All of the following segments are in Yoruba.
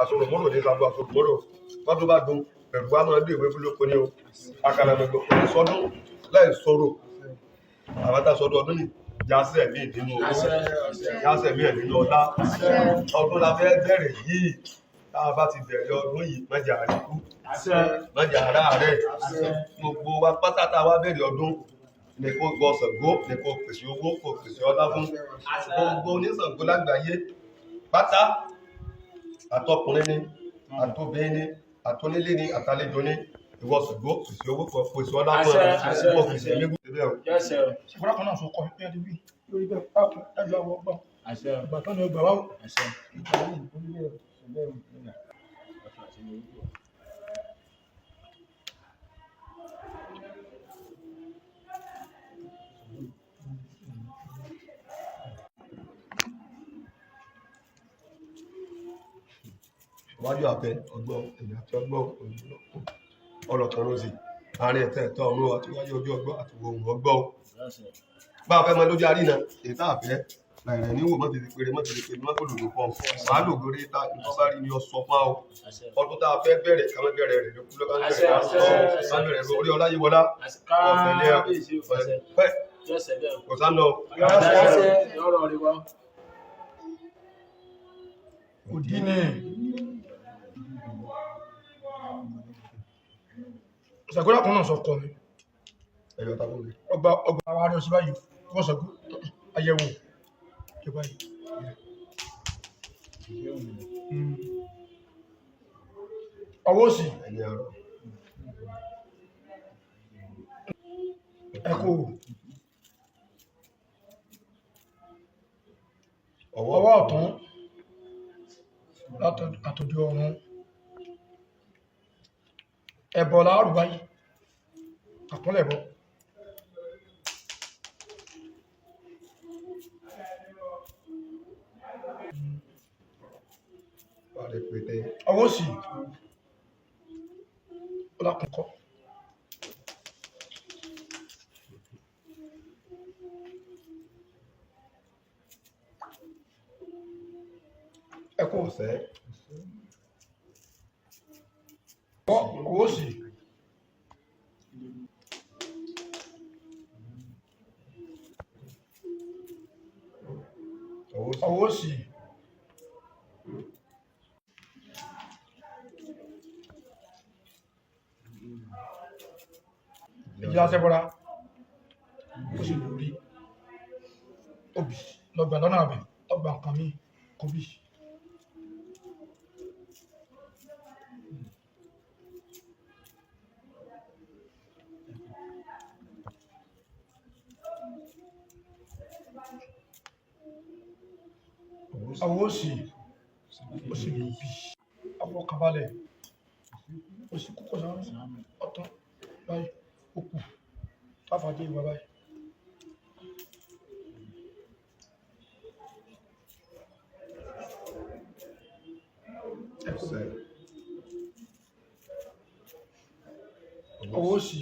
Àsọ̀rọ̀mọ́rò ní sago àsọ̀rọ̀mọ́rò wọ́n bá dùn pẹ̀lú wa máa dé ìwé fúlókó ní o. Àkàlàmọ̀gbò kò ní sọdún láì sọ̀rọ̀. Àwọn tá a sọdún ọdún yìí jásẹ̀ mí nínú owó, jásẹ̀ mí nínú ọlá. Ọdún la fẹ́ bẹ̀rẹ̀ yìí. Tá a bá ti bẹ̀rẹ̀ ọdún yìí, mọ̀jà àríkú, mọ̀jà àárẹ̀. Gbogbo wa pátá tá a wá bẹ̀rẹ̀ ọdún ní kó gbọ́ Ṣàngó, ní kó pèsè owó, kó pèsè ọlá fún gbogbo oníṣàngó lágbàáyé pátá, àtọkùnrin ni, àtobìnrin ni, àtonílé ni, àtàlejò ni. Ìwọ Ṣàngó, pèsè owó, kó pèsè ọlá fún ẹ, kó pèsè ẹ̀mí gbogbo. Ṣàkóso kan náà sọ kọ bí ẹni wí lórí bẹ́ẹ̀ bákan dájú àwọn ọgbọ́n ìgbà tán ni ọgbà wá. Wájú àfẹ ọgbọ́n èyí àti ọgbọ́n ọ̀rọ̀ kan ló sì àárín ẹ̀tẹ́ ẹ̀tọ́ ọ̀run àti wájú ojú ọgbọ́n àti ohun ọgbọ́n bá a fẹ́ mọ lójú àríná èyí tá a fẹ́ láìrẹ̀ níwò mọ́ tètè péré mọ́ tètè péré mọ́ kò lòdì fún ọ wàá lò lórí ta ìtọ́sárì ni ọ sọ fún ọ. Ọdún tá a fẹ́ bẹ̀rẹ̀ ká má bẹ̀rẹ̀ rẹ̀ lókú lọ́kàn bẹ̀rẹ̀ ká bẹ̀rẹ̀ lórí ọláyíwọlá ọ̀fẹ́ ní ẹ̀ kò sá lọ. Òdì ni ṣàkóso kan náà sọ kọ mi. Ẹ̀yọ́ ta fún mi. Ọgbà ọgbà àwọn ará ọsẹ báyìí wọ́n sọ àyẹ̀wò ìjọba yìí. Ọwọ́ òsì. Ẹ̀yìn àrọ̀. Ẹ̀kọ́. Ọwọ́. Ọwọ́ ọ̀tún látòdì ọ̀run, ẹ̀bọ̀ láàrù báyìí, àkúnlẹ̀bọ̀. Wà lè pété. Ọwọ́ òsì ọlákùnkọ́. Ẹ̀kọ́. Ọ̀sẹ̀. Ọwọ́ òsì. Ọwọ́ òsì. Ọwọ́ òsì. Ìyá sẹ́bọ́ra ó sì lórí òbí lọ́gbà lọ́nà àbẹ̀ lọ́gbà nǹkan mi kò bí. Ọwọ́ òsì. Ọwọ́ òsì ó sì lóbi ọwọ́ kan balẹ̀, ó sì kókó sáré ọ̀tán báyìí, ó kù táfàdé ìwà báyìí. Ọ̀sẹ̀. Ọwọ́ òsì.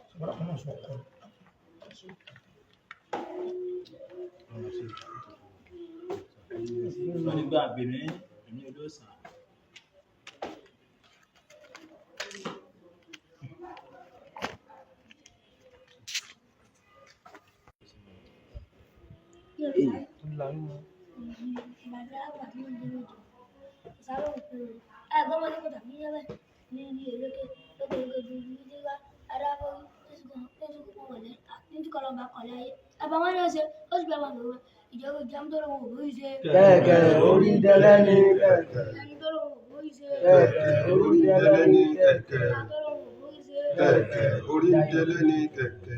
Ṣùgbọ́n kan náà sọ ọkọ. Nígbà gbèmí èmi olóòsàn. Kẹ̀kẹ́ orí dẹlẹ́ni kẹ̀kẹ́. Kẹ̀kẹ́ orí dẹlẹ́ ní kẹ̀kẹ́. Kẹ̀kẹ́ orí dẹlẹ́ ní kẹ̀kẹ́.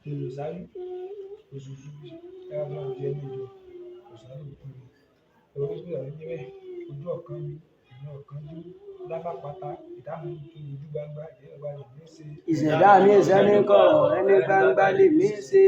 Èrò sáré òṣùṣù ẹ̀rọ jẹ́ níjọ òsáré òkúri ẹ̀rọ tó dàbí níbẹ̀ ojú ọ̀kan mi ìná ọ̀kan jú láfàpáta ìdáhùn tó ojú gbangba ìdẹ́gbà lè ní í ṣe. Ìṣẹ̀dá mi ìṣẹ́ni kọ̀rọ̀ ẹni gbangba lè mí ṣe.